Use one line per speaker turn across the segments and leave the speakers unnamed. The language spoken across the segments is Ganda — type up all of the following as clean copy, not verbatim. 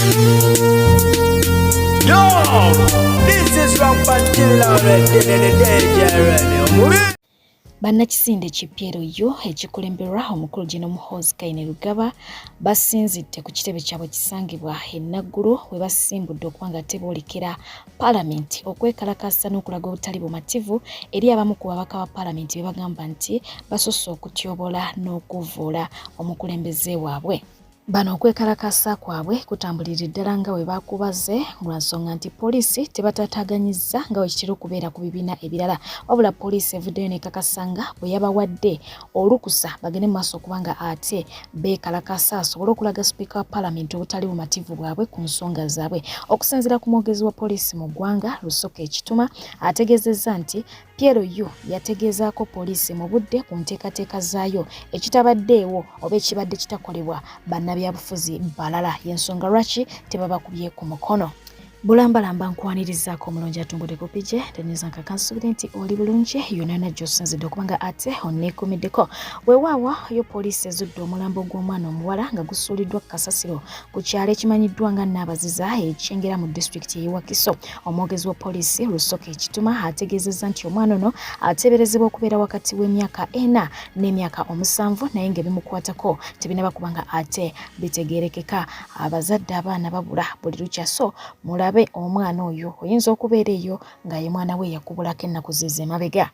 Yo, this is Rampant
Bannakisinde ki PLU ekikulemberwa omukulu Gen Muhoozi Kainerugaba basinzidde ku kitebe kyabwe ekisangibwa e Naggulu we basimbudde okuba nga ate boolekera Palamenti okwekalakaasa n'okulaga obutali bumativu eri abamu ku babaka ba Palamenti be bagamba nti basusse okutyoboola n'okuvvoola omukulembeze waabwe. Bano okwekalakaasa kwabwe kutambulidde ddala nga bwe bakubaze lwa nsonga nti poliisi tebataataaganyizza nga bwe kitera okubeera ku bibiina ebirala wabula poliisi evuddeyo n'ekakasa nga bwe yabawadde olukusa bagende mu maaso okuba nga ate beekalakaasa asobole okulaga sipiika wa palamenti obutali bumativu bwabwe ku nsonga zaabwe. Okusinziira ku mwogezi wa poliisi mu ggwanga Lusoke Kituma ategeezezza nti PLU yategeezaako poliisi mu budde ku nteekateeka zaayo ekitabaddeewo oba ekibadde kitakolebwa bannabyabufuzi balala y'ensonga lwaki tebabakubye ku mukono. Bulambalamba nkwanirizaako omulungi atungudde ku pije tenyeza nkaka nsuubire nti oli bulungi yonna yonna gy'osinzidde okuba nga ate onneekuumiddeko. Weewaawo yo poliisi ezudde omulambo gw'omwana omuwala nga gusuuliddwa ku kasasiro ku kyalo ekimanyiddwa nga Naabaziza e Kyengera mu disitulikiti ey'e Wakiso. Omwogezi wa poliisi Rusoke Kituma ategeezezza nti omwana ono ateeberezebwa okubeera wakati w'emyaka ena n'emyaka omusanvu naye ng'ebimukwatako tebinaba kuba nga ate bitegeerekeka. Abazadde abaana babula buli lukya so mulabe omwana oyo oyinza okubeera eyo nga ye mwana we yakubulako ennaku ziizo emabega.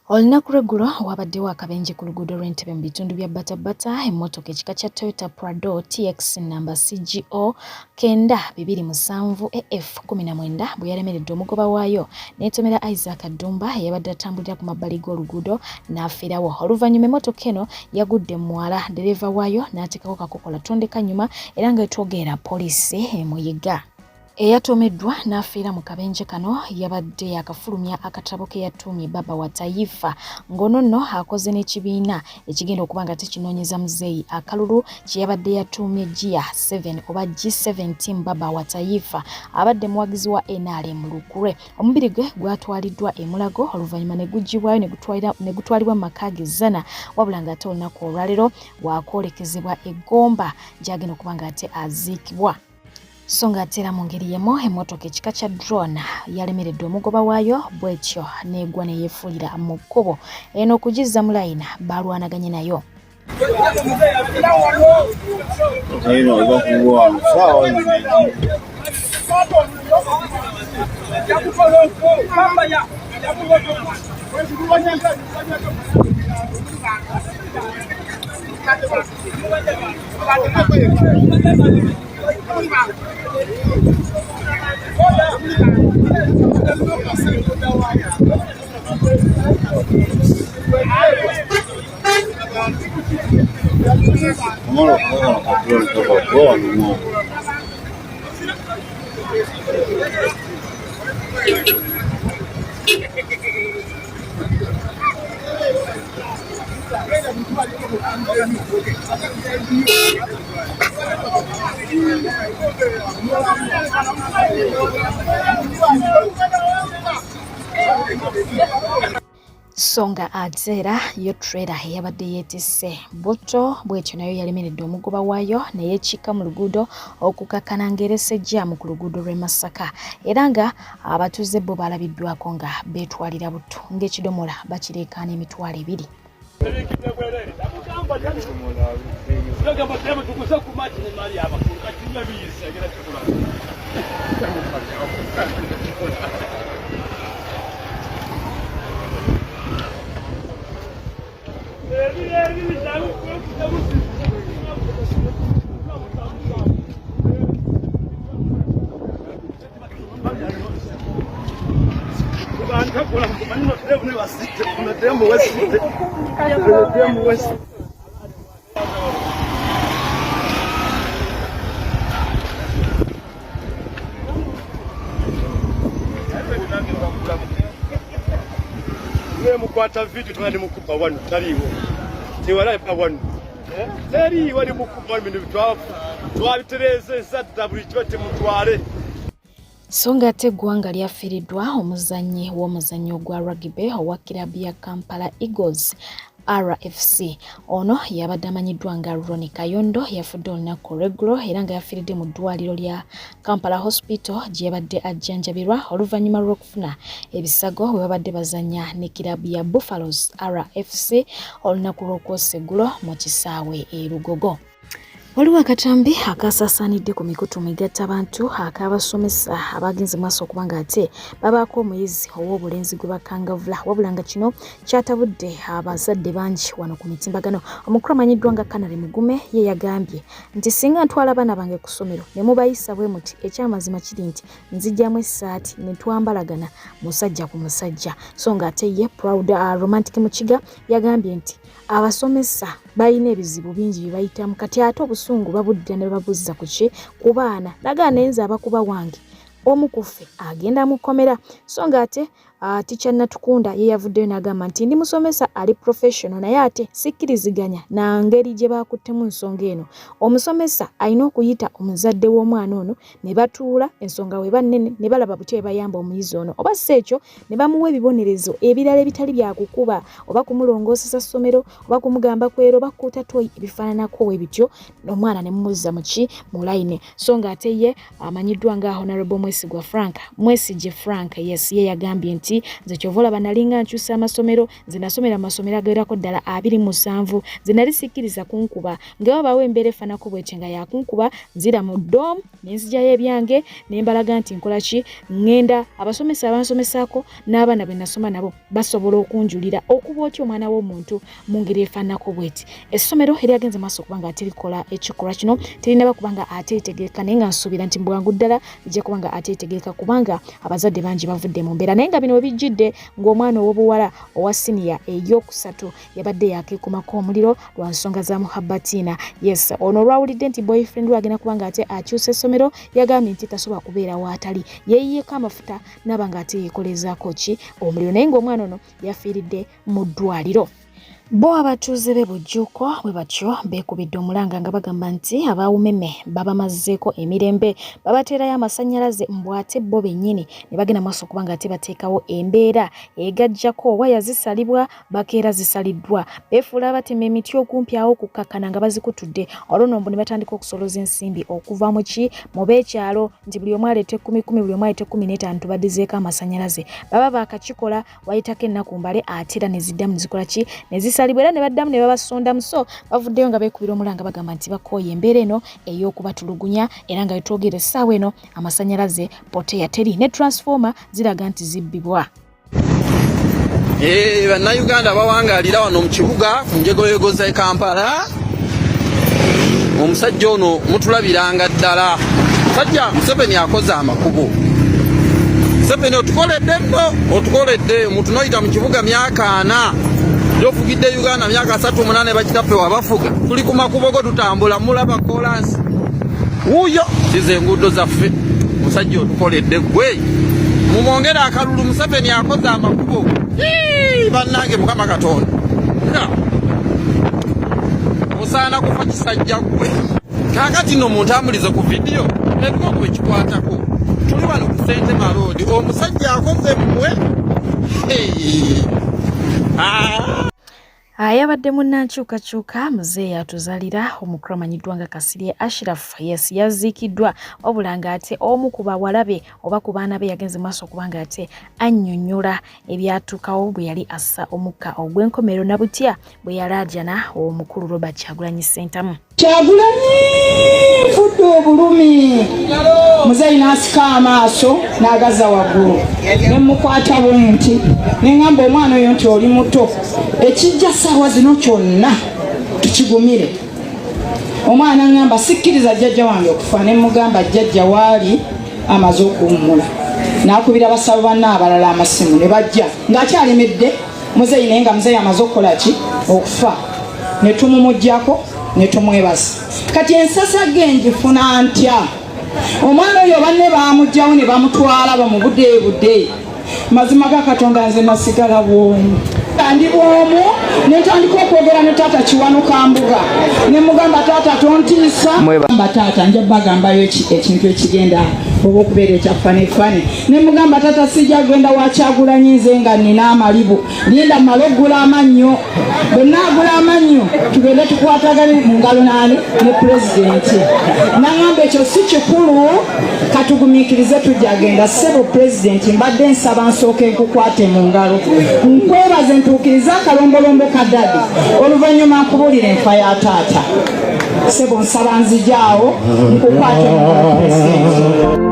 Olunaku lw'eggulo wabaddewo akabenje ku luguudo lw'Entebbe mu bitundu bya Bata Bata, emmotoka ekika kya Toyota Prado TX nnamba CGO 927 AF 19 bwe yalemeredde omugoba waayo n'etomera Isaac Ddumba eyabadde atambulira ku mabbali g'oluguudo n'afiirawo. Oluvannyuma emmotoka eno yagudde mu mwala ddereeva waayo n'ateekako kakokola tondeka nnyuma era nga etwogerera poliisi emuyigga. Eyatomeddwa n'afiira mu kabenje kano yabadde yakafulumya akatabo ke yatuumye Baba wa Taifa ng'ono nno akoze n'ekibiina ekigenda okuba nga tekinoonyeza muzeeyi akalulu kye yabadde yatuumye Gia 7 oba G7 Team Baba wa Taifa abadde muwagizi wa NRM Lukure. Omubiri gwe gwatwaliddwa e Mulago oluvannyuma ne guggyibwayo ne gutwalibwa mu maka ge Zzana wabula ng'ate olunaku olwaleero wakwolekezebwa e Gomba gy'agenda okuba ng'ate aziikibwa. So nga ate era mu ngeri y'emu emmotoka ekika kya drone yalemeredde omugoba waayo bw'etyo n'egwa ne yeefuulira mu kkubo. Eno okugizza mu layina baalwanaganye nayo. So nga ate era yo trailer eyabadde yeetisse butto bwetyo nayo yalemeredde omugoba waayo ne yeekiika mu luguudo okukakkana ng'erese jjaamu ku luguudo lw'e Masaka era nga abatuuze bo balabiddwako nga beetwalira butto ng'ekidomola bakireekaana emitwalo ebiri.
Mukwata video tugenda mukuba wano taliiwo tewala wano teri wali mukuba wano bintu twabitereezezza dda buli kiba temutwale.
So nga ate eggwanga lyafiiriddwa omuzannyi w'omuzannyo gwa rugby owa kiraabu ya Kampala Eagles RFC. Ono yabadde amanyiddwa nga Ronnie Kayondo yafudde olunaku olw'eggulo era nga yafiiridde mu ddwaliro lya Kampala Hospital gye yabadde ajjanjabirwa oluvannyuma lw'okufuna ebisago bwe babadde bazannya ne kiraabu ya Buffaloes RFC olunaku lw'okwosa eggulo mu kisaawe e Lugogo. Waliwo akatambi akasaasaanidde ku mikutu migattabantu ak'abasomesa abagenze maaso okuba nga ate babaako omuyizi ow'obulenzi gwe bakangavvula wabula nga kino kyatabudde abazadde bangi wano ku mitimbagano. Omukulu amanyiddwa nga Canary Mugume ye yagambye nti singa ntwala abaana bange ku ssomero ne mubayisa bwe muti ekyamazima kiri nti nzigyamu essaati ne twambalagana musajja ku musajja so nga ate ye Proud Romantic Mukiga yagambye nti Abasomesa balina ebizibu bingi bye bayitamu kati ate obusungu babuddira ne babuzza ku ki ku baana nagaa naye nze abakuba wange omu ku ffe agenda mu kkomera so nga ate Teacher Natukunda ye yavuddeyo n'agamba nti ndi musomesa ali professional naye ate sikkiriziganya na ngeri gye baakuttemu nsonga eno. Omusomesa alina okuyita omuzadde w'omwana ono ne batuula ensonga weba nnene ne balaba butya bwe bayamba omuyizi ono oba si ekyo ne bamuwa ebibonerezo ebirala ebitali bya kukuba oba kumulongoosesa ssomero oba kumugamba kwera oba kukuuta toyi ebifaananako we bityo omwana ne mumuzza mu ki mu layini so ng'ate ye amanyiddwa nga Honorable Mwesigwa Frank Mwesigye Frank yes ye yagambye nti nze kyova olaba nalinga nkyusa amasomero nze nasomera amasomero agawerako ddala 27 nze nali sikkiriza kunkuba nga wabaawo embeera efaanako bwetyo nga yakunkuba nzira mu dom ne nzijayo ebyange ne mbalaga nti nkola ki ŋŋenda abasomesa abansomesaako n'abaana be nasoma nabo basobola okunjulira okuba otya omwana w'omuntu mu ngeri efaanako bweti essomero eryagenze maaso okuba nga ate likola ekikolwa kino terinaba kuba nga ate litegeeka naye nga nsuubira nti mu bwangu ddala lijja kuba nga ate litegeeka kubanga abazadde bangi bavudde mu mbeera naye nga bino we bijjidde ng'omwana ow'obuwala owa siniya ey'okusatu yabadde yakeekumako omuliro lwa nsonga za muhabatiina yes ono olwawulidde nti boyfriend we agenda kuba nga ate akyusa essomero yagambye nti tasobola kubeera waatali yeeyiyeko amafuta naaba nga ate yeekolezaako ki omuliro naye ng'omwana ono yafiiridde mu ddwaliro. Bo abatuuze b'e Bujuuko bwe batyo beekubidde omulanga nga bagamba nti aba Umeme babamazzeeko emirembe babateerayo amasannyalaze mbu ate bo bennyini ne bagenda maaso okuba nga ate bateekawo embeera egajjako waya zisalibwa bakeera zisaliddwa beefuula abatema emiti okumpi awo okukkakkana nga bazikutudde olwo no mbu ne batandika okusolooza ensimbi okuva mu ki mu b'ekyalo nti buli omu aleeta ekkumikumi buli omu aleeta 15 tubaddizeeko amasannyalaze baba baakakikola wayitako ennaku mbale ate era ne ziddamu ne zikola ki ne zisalibwa era ne baddamu ne babasondamu so bavuddeyo nga beekubira omulanga bagamba nti bakooye embeera eno ey'okubatulugunya era nga wetwogera essaawa eno amasannyalaze poteya teri ne transformer ziraga nti zibbibwa.
Eh, bannayuganda bawangalira wano mu kibuga ku njegoyego z'e Kampala. Omusajja ono mutulabiranga ddala. Musajja Museveni akoze amakubo. Museveni otukoledde nno, otukoledde omuntu noyita mu kibuga myaka ana gyofugidde Uganda myaka 38 bakitaffe wabafuga. Tuli ku makubo go tutambula mulaba kolansi. Wuuyo zizo enguudo zaffe. Musajja otukoledde gwe. Mumwongere akalulu Museveni akoze amakubo. Bannange Mukama Katonda. Osaana kufa kisajja gwe. Kaakati nno muntambulize ku vidiyo eriko gwe kikwatako. Tuli wano ku Sentema Road. Omusajja akoze mmwe. Ah.
Ayabadde munnankyukakyuka muzeeyi atuzalira omukulu amanyiddwa nga Kasirye Ashraf yes yaziikiddwa wabula ng'ate omu ku bawala be oba ku baana be yagenze maaso okuba ng'ate annyonnyola ebyatuukawo bwe yali assa omukka ogw'enkomerero na butya bwe yalaajana omukulu Robert Kyagulanyi Ssentamu.
Kyagulanyi nfudde obulumi muzeeyi n'asika amaaso n'agaza waggulu ne mukwata bwenti ne ŋŋamba omwana oyo nti oli muto ekijja ssaawa zino kyonna tukigumire omwana ŋŋamba sikkiriza jjajja wange okufa ne mugamba jjajja waali amaze okuwummula n'akubira basawo banne abalala amasimu ne bajja ng'akyalemedde muzeeyi naye nga muzeeyi amaze okukola ki okufa ne tumumuggyako ne tumwebaza kati ensasage ngifuna ntya omwana oyo banne baamugyawo ne bamutwala bamubudeebude mazima ga katonda nze nasigala bwomu ndi bwomu nentandika okwogera ne taata kiwanuka mbuga ne mugamba taata tontiisa mba taata nja bagambayo ekintu ekigenda Oba okubeera ekya fanefane. Ne mugamba tata sijja kugenda wa Kyagulanyi nze nga nnina amalibu, linda mmale okugula amannyo, bwe nnaagula amannyo tugende tukwatagane mu ngalo naani ne pulezidenti. Naŋamba ekyo si kikulu, katugumiikirize tujja genda. Ssebo pulezidenti, mbadde nsaba nsooke nkukwate mu ngalo nkwebaze ntuukirize akalombolombo ka dadi, oluvannyuma nkubuulire enfa ya taata. Ssebo nsaba nzijaawo nkukwate mu ngalo pulezidenti.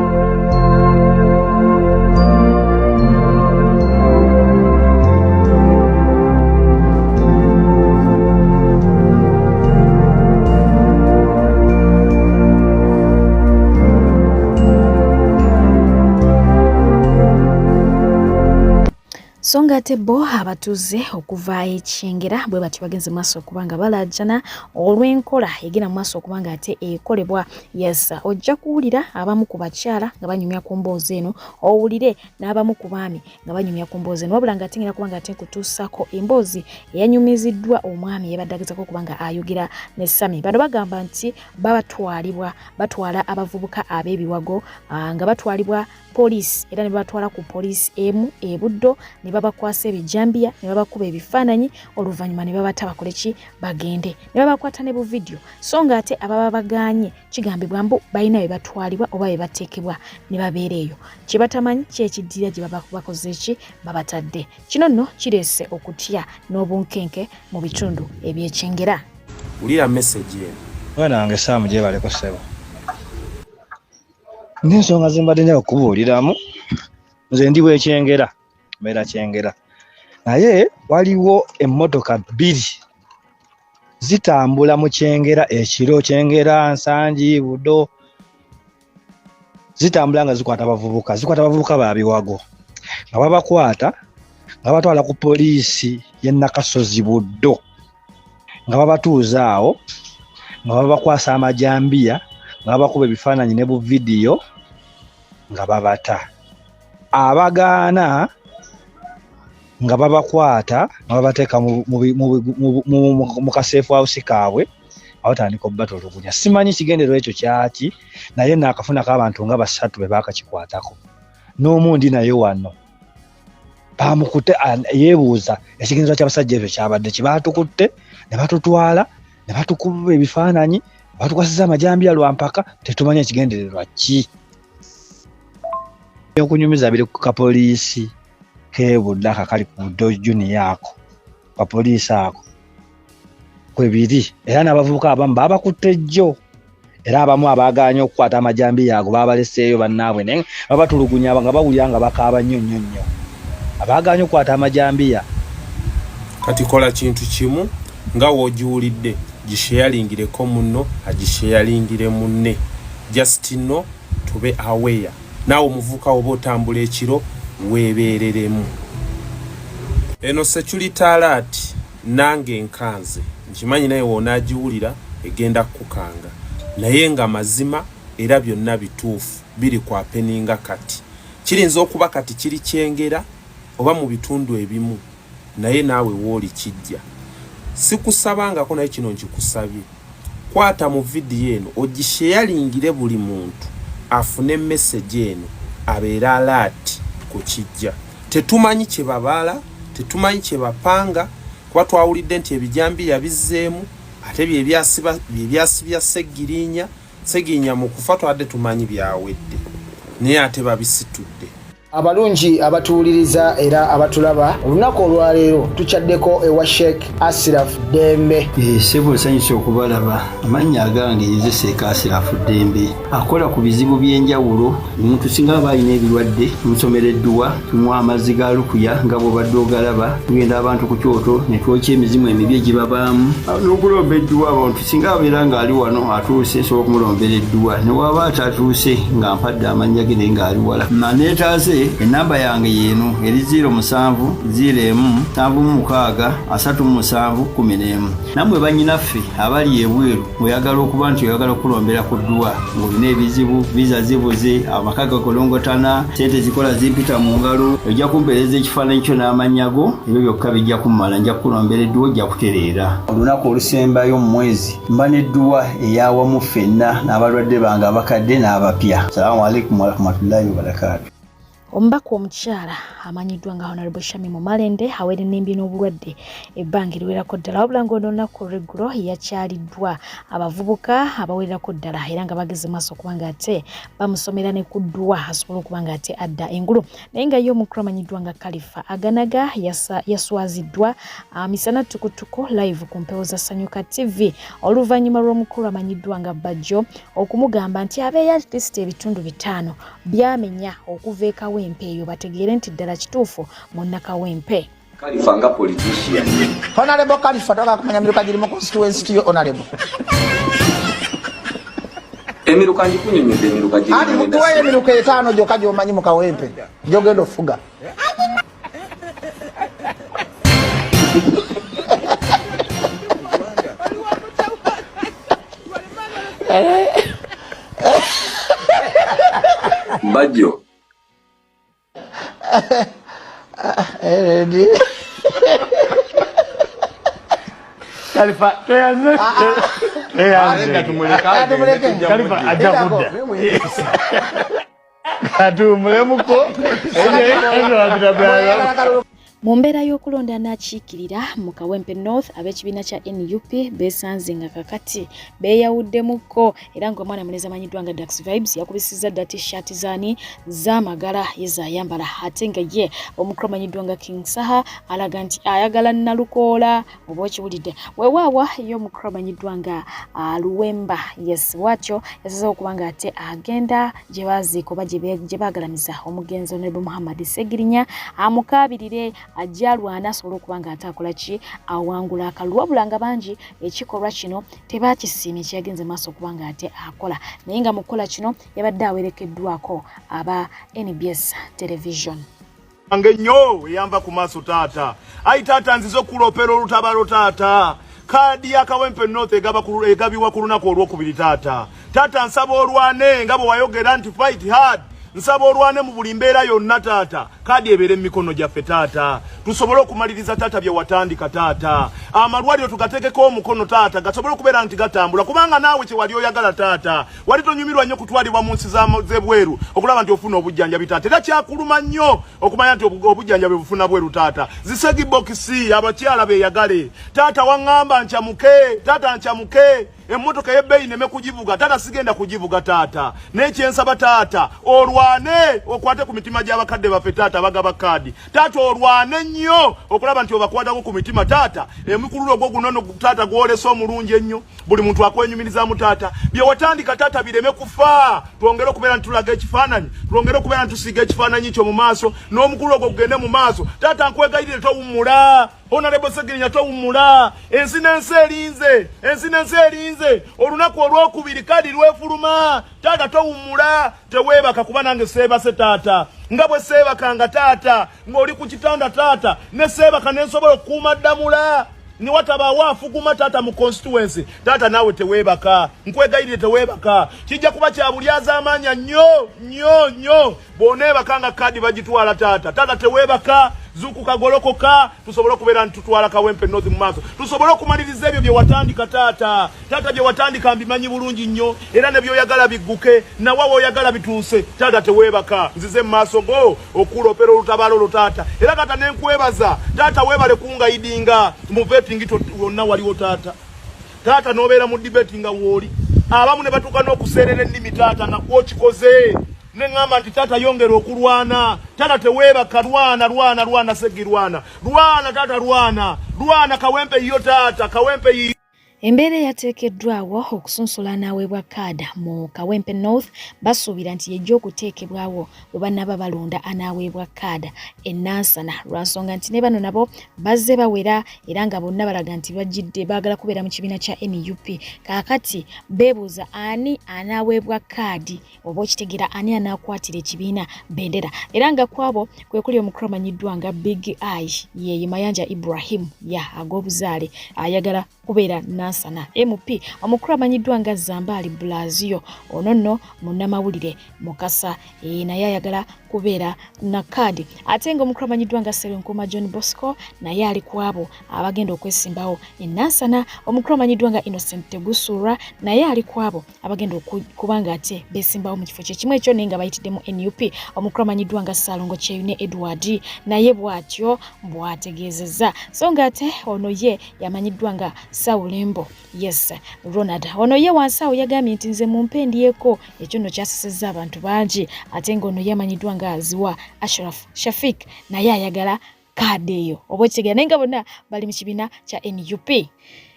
So nga ate bo abatuuze okuva e Kyengera bwe batyo bagenze maaso okuba nga balaajana olw'enkola egenda mu maaso okuba nga ate ekolebwa. Yes, ojja kuwulira abamu ku bakyala nga banyumya ku mboozi eno, owulire n'abamu ku baami nga banyumya ku mboozi eno, wabula nga ate ngenda kuba nga ate nkutuusaako emboozi eyanyumiziddwa omwami yabadde agezaako okuba nga ayogera ne Sami. Bano bagamba nti babatwalibwa batwala abavubuka ab'ebiwago nga batwalibwa poliisi era ne babatwala ku poliisi emu e Buddo ne babakwasa ebijambiya ne babakuba ebifaananyi, oluvannyuma ne babata bakole ki, bagende ne babakwata ne buvidiyo. So nga ate ababa bagaanye kigambibwa mbu balina be batwalibwa oba be bateekebwa ne babeera eyo, kye batamanyi kyekiddirira gye baba bakoze ki, babatadde. Kino nno kireese okutya n'obunkenke mu bitundu eby'ekyengera.
Wulira message eno.
Mwana wange Sam gyebaleko ssebo. N'ensonga ze mbadde njagala okukubuuliramu, nze ndi w'e Kyengera, mbeera Kyengera, naye waliwo emmotoka bbiri zitambula mu Kyengera ekiro, Kyengera, Nsangi, Budo, zitambula nga zikwata abavubuka, zikwata abavubuka ba biwago nga babakwata nga babatwala ku poliisi y'e Nakasozi Buddo. Nga babatuuza awo nga babakwasa amajambiya nga babakuba ebifaananyi ne buvidiyo nga babata, abagaana nga babakwata nga babateeka mu kaseefu house kaabwe nga batandika obubatulugunya. Simanyi kigendererwa ekyo kyaki, naye naakafunako abantu nga basatu be baakakikwatako, n'omu ndi naye wano bamukutte yeebuuza ekigendererwa ky'abasajja ebyo kyabadde ki. Baatukutte ne batutwala ne batukuba ebifaananyi, batukwasiza amajambiya lwa mpaka, tetumanyi ekigendererwa ki. Okunyumiza biri ku kapoliisi k'e Buddo akakali ku Buddo Junior, ako kapoliisi ako kwe biri, era n'abavubuka abamu babakutte jjo, era abamu abaagaanye okukwata amajambiya ago baabaleseeyo bannaabwe naye babatulugunya nga bawulira nga bakaaba nnyo nnyo nnyo abaagaanye okukwata amajambiya.
Kati kola kintu kimu, nga w'ogiwulidde gisheyaringireko munno, agisheyalingire munne, just know tube aware. Naawe omuvubuka woba otambula ekiro weebeereremu. Eno security alert nange nkanze nkimanyi, naye w'onaagiwulira egenda kukukanga, naye nga mazima era byonna bituufu biri kwapeninga kati. Kirinza okuba kati kiri Kyengera oba mu bitundu ebimu, naye naawe wooli kijja. Sikusabangako naye kino nkikusabye. Kwata mu vidiyo eno ogisheyalingire buli muntu afune message eno abeere alert ku kijja. Tetumanyi kye babala, tetumanyi kye bapanga, kuba twawulidde nti ebijambiya bizzeemu ate bye byasibya Ssegirinya. Ssegirinya mu kufa twabadde tumanyi byawedde naye ate babisitudde.
Abalungi abatuwuliriza era abatulaba, olunaku olwaleero tukyaddeko ewa Sheikh Asiraf Ddembe.
Ssebo nsanyuse okubalaba. Amannya agange nze Sheikh Asiraf Ddembe, akola ku bizibu by'enjawulo. Omuntu singa aba alina ebirwadde tumusomera edduwa, tumuwa amazzi ga lukuya nga bw'obadde ogalaba, tugenda abantu ku kyoto ne twokya emizimu emibi egibabaamu n'okulomba edduwa. Abantu singa abeera ng'ali wano atuuse nsobola okumulombera edduwa, ne waba atatuuse nga mpadde amannya ge naye ng'ali wala. Neetaase. Nkubire ennamba yange yeeno eri 0 7 0 1 7 6 37 11. Nammwe bannyinaffe abali ebweru ng'oyagala okuba nti oyagala okukulombera ku dduwa ng'olina ebizibu, viza zibuze, amaka gakolongotana, ssente zikola zimpita mu ngalo, ojja kumpeereza ekifaananyi kyo n'amannya go, ebyo byokka bijja kummala, nja kukulombera edduwa ojja kutereera. Olunaku olusembayo mu mwezi mba n'edduwa ey'awamu ffenna n'abalwadde bange abakadde n'abapya. Salaamu alaikum warahmatullahi wabarakaatu.
Omubaka omukyala amanyiddwa nga Honorable Shamim Malende awerenembye n'obulwadde ebbanga eriwerako ddala wabula ng'ono olunaku olw'eggulo yakyaliddwa abavubuka abawererako ddala era nga bageze maaso okuba nga ate bamusomera ne ku dduwa asobole okuba nga ate adda engulu naye nga ye omukulu amanyiddwa nga Khalifa Aganaga yaswaziddwa misana tukutuku live ku mpewo za Sanyuka TV oluvannyuma lw'omukulu amanyiddwa nga Bajjo okumugamba nti abeeyo at least ebitundu bitaano byamenya okuva e Kawempe eyo bategeere nti ddala kituufu munnakawempe.
Kalifa nga politician.
Honorable Kalifa toka kumanya miruka giri mu constituency yo honorable.
Emiruka ngikunyonyodde emiruka giri.
Ani mutuwayo emiruka etaano gyokka gy'omanyi mu Kawempe gy'ogenda ofuga.
Bajjo.
Kalifa tweyanze tweyanze Kalifa ajja kudda katuwumulemuko
Mu mbeera y'okulonda anaakiikirira mu Kawempe North ab'ekibiina kya nup beesanze nga kakati beeyawuddemukko era ng'omwana mulenzi amanyiddwa nga Dax Vibes yakubisizza dda t-shirt zaani z'amagala ye z'ayambala ate nga ye omukulu amanyiddwa nga King Saha alaga nti ayagala Nalukoola oba okiwulidde weewaawa ye omukulu amanyiddwa nga ah, Luwemba yes bwatyo yasazeewo okuba nga ate agenda gye baaziika oba gye baagalamiza omugenzi Honorable Muhammad Ssegirinya amukaabirire ajje alwane asobole okuba nga ate akola ki awangula akalulu wabula nga bangi ekikolwa kino tebaakisiimye kyeyagenze maaso okuba nga ate akola naye nga mu kukola kino yabadde awerekeddwako aba NBS television.
Wange nnyo eyanva ku maaso taata. Ayi taata nzize okukuloopera olutabalo taata. Kaadi ya Kawempe North egabibwa ku lunaku olwokubiri taata. Taata nsaba olwane nga bwe wayogera nti fight hard. Nsaba olwane mu buli mbeera yonna taata. Kaadi ebeere mu mikono gyaffe taata. Tusobole okumaliriza taata bye watandika taata. Amalwaliro tugateekeko omukono taata gasobole okubeera nti gatambula kubanga naawe kye wali oyagala taata. Wali tonyumirwa nnyo kutwalibwa mu nsi z'ebweru okulaba nti ofuna obujjanjabi taata, era kyakuluma nnyo okumanya nti obujjanjabi bufuna bweru taata. Zisegi bokisi abakyala beyagale taata, waŋŋamba ncamuke taata, ncamuke emmotoka ey'ebbeeyi neme kugivuga taata, sigenda kugivuga taata. Naye kyensaba taata, olwane okwate ku mitima gy'abakadde baffe taata abagaba kaadi taata, olwane nnyo okulaba nti obakwatako ku mitima taata. Emukululo gwo guno taata gwolese omulungi ennyo buli muntu akwenyumirizamu taata bye watandika taata bireme kufa twongere okubeera ntitulaga ekifaananyi twongere okubeera ntusiiga ekifaananyi kyo mu maaso n'omukulu ogwo gugende mu maaso taata nkwegayirire towummula Honorable Segirinya towummula ensi n'ensi erinze ensi n'ensi erinze olunaku olwokubiri kadi lwefuluma taata towummula teweebaka kuba nange seebase taata nga bwe seebakanga taata ng'oli ku kitanda taata ne seebaka ne nsobola okukuuma ddamula ne watabaawo afuguma taata mu constituency taata naawe teweebaka nkwegayirire teweebaka kijja kuba kya bulyazaamaanya nnyo nnyo nnyo bw'oneebaka nga kaadi bagitwala taata taata teweebaka zuukuka golokoka tusobole okubeera nti tutwala kawempe north mu maaso tusobole okumaliriza ebyo bye watandika taata taata bye watandika mbimanyi bulungi nnyo era ne by'oyagala bigguke nawa w'oyagala bituuse taata teweebaka nzize mu maaso go okuloopera olutabaalo olwo taata era taata ne nkwebaza taata weebale kungayidinga mu vetingi wonna waliwo taata taata n'obeera mu dibeti nga wooli abamu ne batuuka n'okuseerera ennimi taata nga gwokikoze ne ŋŋamba nti taata yongera okulwana taata teweebaka lwana lwana lwana segirwana lwana taata lwana lwana kawempe yiyo taata kawempe yiyo.
Embeera eyateekeddwawo okusunsula anaaweebwa kaada mu Kawempe North basuubira nti yejja okuteekebwawo bwe banaaba balonda anaaweebwa kaada e Nansana lwa nsonga nti ne bano nabo bazze bawera era nga bonna balaga nti bajjidde baagala kubeera mu kibiina kya nup. Kaakati beebuuza ani anaaweebwa kaadi oba okitegeera ani anaakwatira ekibiina bendera era nga kwabo kwe kuli omukulu amanyiddwa nga Big Eye yeye Mayanja Ibrahim ya ag'obuzaale ayagala kubeera Nansana MP omukulu amanyiddwa nga Zambaali Blasio ono nno munnamawulire Mukasa e, naye ayagala kubeera na kaadi ate nga omukulu amanyiddwa nga Sserunkuma John Bosco naye ali ku abo abagenda okwesimbawo e Nansana omukulu amanyiddwa nga Innocent Tegusuulwa naye ali ku abo abagenda okuba nga ate besimbawo mu kifo kyekimu ekyo naye nga bayitiddemu nup omukulu amanyiddwa nga Ssaalongo Kyeyune Edward naye bw'atyo bw'ategeezezza so nga ate ono ye yamanyiddwa nga Saulembo yes Ronald ono ye wansi awo yagambye nti nze mumpe ndyeko ekyo nno kyasesezza abantu bangi ate nga ono ye amanyiddwa nga Ziwa Ashraf Shafik naye ayagala kaadi eyo oba okitegeera naye nga bonna bali mu kibiina kya nup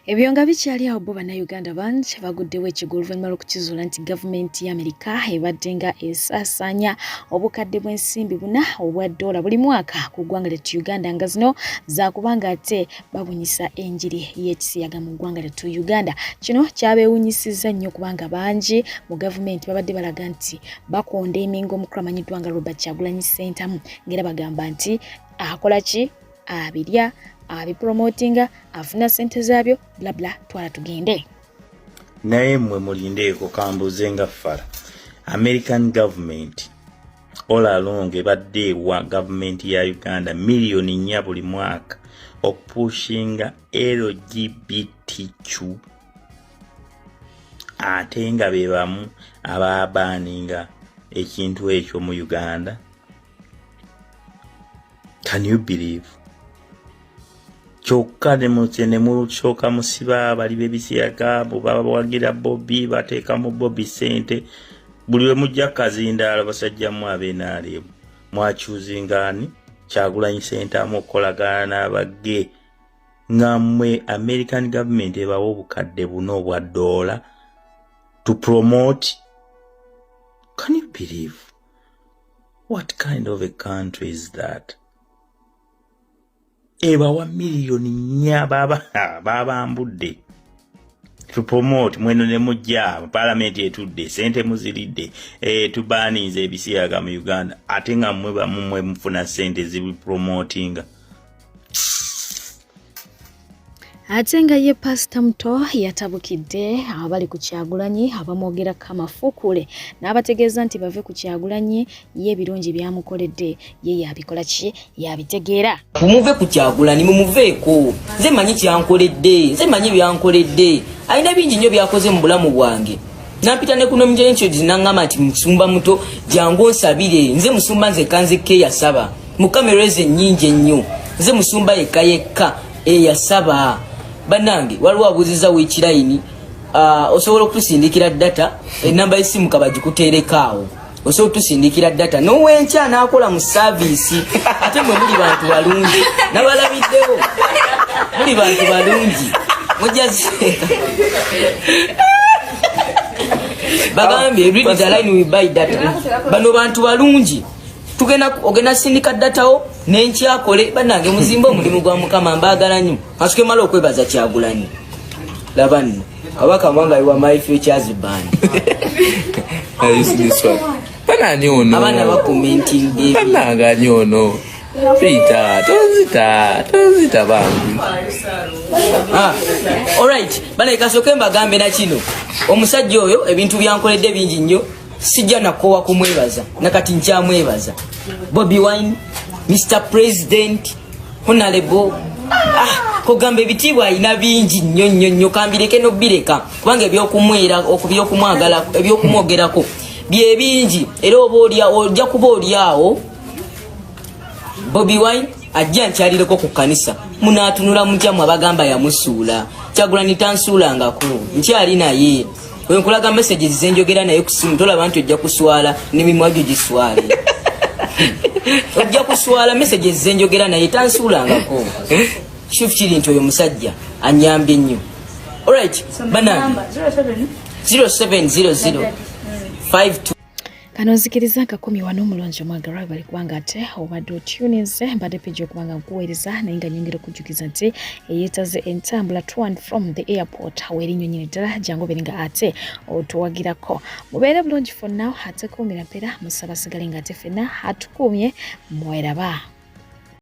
Ebyo nga bikyali awo bo bannayuganda bangi baguddewo ekigwo oluvannyuma lw'okukizuula nti gavumenti ya Amerika ebadde nga esaasaanya obukadde bw'ensimbi buna obwa ddoola buli mwaka ku ggwanga lyattu Uganda nga zino zaakuba nga ate babunyisa enjiri y'ekisiyaga mu ggwanga lyattu Uganda. Kino kyabeewunyisizza nnyo kubanga bangi mu gavumenti babadde balaga nti bakonda emingo omukulu amanyiddwa nga Robert Kyagulanyi Ssentamu ng'era bagamba nti akola ki abirya abipromotinga afuna sente zaabyo blabla twala tugende
naye mmwe mulindeeko kambuze nga fala american government all along ebadde ewa gavumenti ya uganda miliyoni nnya buli mwaka okupushinga lgbtq ate nga be bamu ababaaninga ekintu ekyo mu uganda Can you believe? Kyokka ne musooka musiba abali b'ebisiyaga mbu bawagira Bobi bateekamu Bobi ssente buli lwe mujja kazindaalo basajja mmwe ab'NRM mwakyuzinga ani Kyagulanyi Ssentamu okukolagana n'abagge nga mmwe American government ebawa obukadde buna obwa ddoola to promote can you believe What kind of a country is that? Ebawa miliyoni nnya babambudde to promote mweno ne mujja palamenti etudde sente muziridde eh, tubaninze ebisiyaga mu Uganda ate nga mmwe bamu mwe mufuna sente zibipromotinga.
Ate nga ye Pasita Muto yatabukidde abali ku Kyagulanyi abamwogerako amafuukuule n'abategeeza nti bave ku Kyagulanyi ye ebirungi by'amukoledde ye yabikola ki yabitegeera.
Mumuve ku Kyagulanyi mumuveeko nze manyi kyankoledde nze manyi byankoledde alina bingi nnyo byakoze mu bulamu bwange nampita ne kuno mjenkyodi nangamba nti musumba muto jangu onsabire nze musumba nzekka nzekka eyasaba mu kamera ezo ennyingi ennyo nze musumba yekka yekka eyasaba banange waliwo abuuziza wekirayini ah, osobola okutusindikira data enamba yesimu kabagikuteereko awo osobola okutusindikira data nowenkya nakola mu saavisi ate mwe muli bantu balungi nabalabiddewo muli bantu balungi mujazieka bagambye read the line we buy data bano bantu balungi tugenda ogenda sindika datawo nenkyakole banange muzimbe omulimu gwa mukama mbagala nnyo asuke mala okwebaza kyagulanyi laba nno kabaka mwanga iwa my futures band
banani ono
abaana bakomentinga
banange ani ono Peter tonzita tonzita bambi
ah, alright bana kasoke mbagambe na kino omusajja oyo ebintu byankoledde bingi nnyo sijja nakoowa kumwebaza nakati nkyamwebaza bobi wine mr president honalebo ah, kugamba ebitiibwa alina bingi nnyo nnyo nnyo kambireke nobireka kubanga ebyokumwera ebyokumwagala ebyokumwogerako bye bingi era oba olya ojja kuba oli awo bobi wine ajja nkyalireko ku kkanisa munatunula mutya mwe abagamba yamusuula kyagulanyi tansuulangako nkyali naye wenkulaga messages zenjogera naye kusimu tolaba nti ojja kuswala nemimwa gyo giswale ojja kuswala messages zenjogera naye tansuulangako kituufu kiri nti oyo musajja anyambye nnyo Alright, banange 0700 52.
Kano nzikiriza nkakomye wano. Omulungi omwagalwa, bali kubanga ate obadde otuninze, mbadde page okubanga nkuweereza, naye nga nyongera okujjukiza nti eyeetaze entambula to and from the airport weerinnyo nyini ddala, jangu obeere nga ate otuwagirako. Mubeere bulungi for now, ate kuumira mpeera, musaba sigale nga ate ffenna atukuumye. Mweraba.